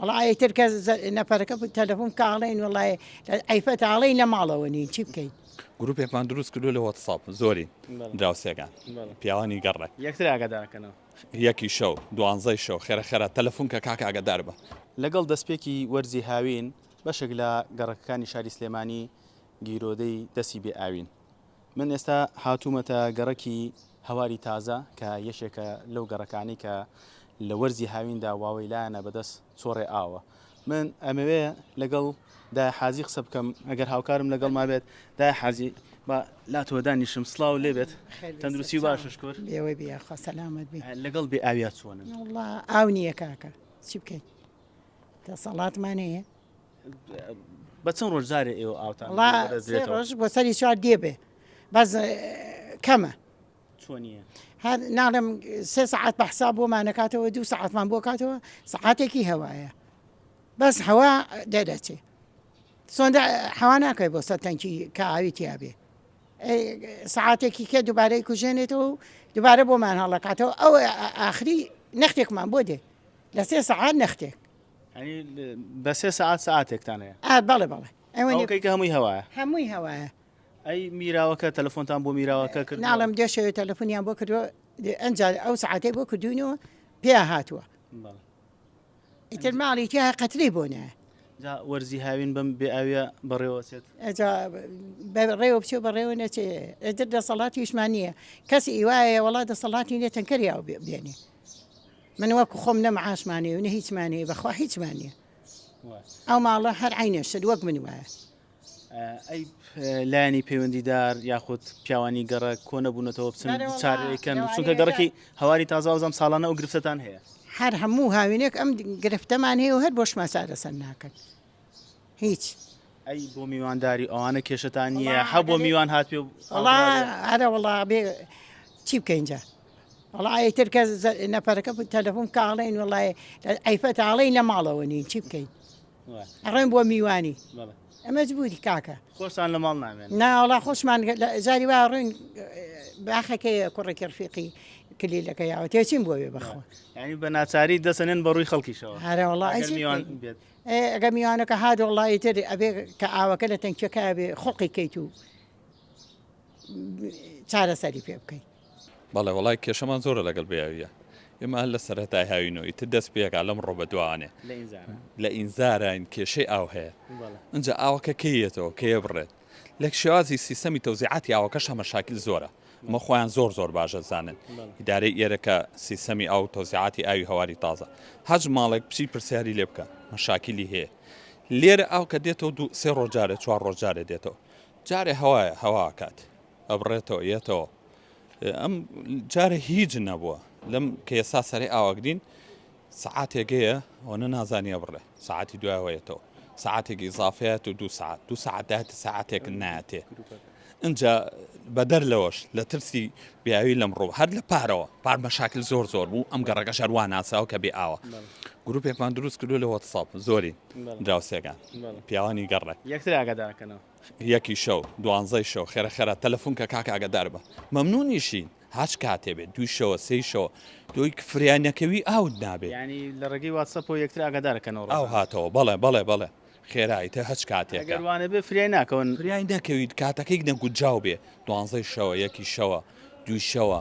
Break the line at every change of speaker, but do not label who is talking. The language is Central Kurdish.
وەڵا ئیتر کە نەفەرەکە تەلەفۆن بکا ئەڵێین وەڵای عیفەتە ئەڵێین لە ماڵەوە نین چی بکەین.
گروپێکمان دروست کردووە لە وەتساپ زۆرین دراوسێکان پیاوانی گەڕەک.
یەکتر ئاگادارکەنەوە.
یەکی شەو دوانزەی شەو خێرە خێرا تەلەفون کە کاکە ئاگادار بە.
لەگەڵ دەستپێکی وەرزی هاوین بەشێک لە گەڕەکەکانی شاری سلێمانی گیرۆدەی دەستی بێ ئاوین. من ئێستا هاتوومەتە گەڕەکی هەواری تازە کە یەکێکە لەو گەڕەکانەی کە لە وەرزی هاویندا واوەیلایانە بەدەست چۆڕێ ئاوە. من ئەمەوێ لەگەڵ دایە حاجی قسە بکەم ئەگەر هاوکارم لەگەڵما بێت. دایە حاجی با لاتەوە دانیشم. سڵاو لێ بێت. تەندروستی باشە شکور.
بێوەی بێ یاخوا سەلامەت بی.
لەگەڵ بێ ئاویا چۆنن؟
وەڵا ئاو نییە کاکە چی بکەین دەسەڵاتمان هەیە.
بە چەند ڕۆژ جارێ ئێوە ئاوتان
ڕۆژ بۆ سەری چوار دێ بێ بەس کەمە
چۆنیە
هەر ناڵێم سێ سەعات بە حساب بۆمانەکاتەوە دوو سەعاتمان بۆ کاتەوە سەعاتێکی هەوایە بەس هەوا دەرەچێ سۆندە حەوا ناکەی بۆ سەر تەنکی کە ئاوی تیا بێ سەعاتێکی کە دووبارەی کوژێنێتەوە و دووبارە بۆمان هەڵەکاتەوە ئەو ئاخری نەختێکمان بۆ دێ لە سێ سەعات نەختێک
یانی بە سێ سەعات سەعاتێکتان هەیە؟
ئا بەڵێ بەڵێ.
ئەوەی کە هەمووی هەوایە؟
هەمووی هەوایە.
ئەی میراوەکە تەلەفۆنتان بۆ میراوەکە
کردووە؟ ناڵێم دێ شەوێ تەلەفۆنیان بۆ کردووە ئەنجا ئەو سەعاتەی بۆ کردووینەوە پێیا هاتووە.
بەڵێ.
ئیتر ماڵی تیا قەترەی بۆ نایە.
جا وەرزی هاوین بەم بێ ئاویە بەڕێوە چێت؟
ئەجا بەڕێوە بچێ و بەڕێوە نەچێ ئیتر دەسەڵاتیشمان نییە کەسی ئیوایە وەڵا دەسەڵاتی نییە تەنکەری ئاو بێنێ. من وەکو خۆم نە معاشمان هەیە و نە هیچمان هەیە بەخوا هیچمان نییە ئەو ماڵە هەر عینە شت وەک من وایە.
ئەی لایەنی پەیوەندیدار یاخود پیاوانی گەڕەک کۆ نەبوونەتەوە بچن چارەکەن چونکە گەڕەکی هەواری تازە وازم ساڵانە ئەو گرفتەتان هەیە
هەر هەموو هاوینێک ئەم گرفتەمان هەیە و هەر بۆشمان چارەسەر ناکەن هیچ.
ئەی بۆ میوانداری ئەوانە کێشەتان نییە هە بۆ میوان هات پێ
وەڵا ئەرە وەڵا بێ چی بکەین جا وەڵا ئیتر کە نەفەرەکە تەلەفۆن بکا ئەڵێین وەڵای عیفەتە ئەڵێین لە ماڵەوە نین چی بکەین ئەڕۆین بۆ میوانی ئەمە مەجبوری کاکە
خۆشتان لە ماڵ نامێن
نا وەڵا خۆشمان جاری وا ڕۆین باخەکەی کوڕێکی ڕفیقی کلیلەکە یاوە تێچین بۆ وێ بەخوا
یعنی بە ناچاری دەسەنێن بە ڕووی خەڵکیشەوە
هەرە وەڵا
ئەگەر میوان بێت
ئێ ئەگەر میوانەکە هات وەڵا ئیتر ئەبێ کە ئاوەکە لە تەنکیەکە ئەبێ خوڵقی کەیت و چارەسەری پێ بکەیت.
بەڵێ وەڵای کێشەمان زۆرە لەگەڵ بێاویە ئێمە هەر لە سەرەتای هاوینەوە ئیتر دەست پێکا لەم ڕۆ بەدوانێ لە ئینزاراین کێشەی ئاو هەیە ئینجا ئاوەکە کەی یەتەوە کەیە بڕێت لە شێوازی سیستەمی تەوزیعاتی ئاوەکەش مەشاکیل زۆرە ئەمە خۆیان زۆر زۆر باش ئەزانن ئیدارەی ئێرە کە سیستەمی ئاو تەوزیعاتی ئاوی هەواری تازە هەچ ماڵێک بچی پرسیاری لێ بکە مەشاکیلی هەیە لێرە ئاو کە دێتەوە دوو سێ ڕۆژ جارێ چوار ڕۆژ جارێ دێتەوە جارێ هەوایە هەوا کات ئەبڕێتەوە یەتەوە ئەم جارە هیچ نەبووە لەم کە ئێستا سەرەی ئاواگرین سەعاتێک هەیە ئەوەنە نازانی ئەبڕێ سەعاتی دوایەوە یەتەوە سەعاتێک ئیزافەیەت و دوو سەعات دوو سەعات دایەتە سەعاتێک نایەتێ ئینجا بەدەر لەوەش لە ترسی بیاوی لەم ڕوو هەر لە پارەوە پار مەشاکل زۆر زۆر بوو ئەم گەڕەکەش هەر وا ناساوە کە بێ ئاوە گروپێکمان دروست کردو لە وەتساپ زۆرین دراوسێکان پیاوانی گەڕەک
یەکتر ئاگادارکەنەوە
یەکی شەو دوانزەی شەو خێرە خێرا تەلەفۆن کە کاکە ئاگادار بە مەمنونیشین هەچ کاتێ بێت دووی شەوە سێی شەوە تۆی فریا نەکەوی ئاوت نابێ.
یانی لە ڕێگەی واتسەپەوە یەکتر ئاگادار ئەکەنەوە
ئاو ڕۆژانە. هاتەوە بەڵێ بەڵێ بەڵێ خێرا ئیتر هەچ کاتێکە.
ئەگەر وانەبێ فریای ناکەون.
فریای نەکەویت کاتەکەی نەگونجاو بێ دوانزەی شەوە یەکی شەوە دووی شەوە.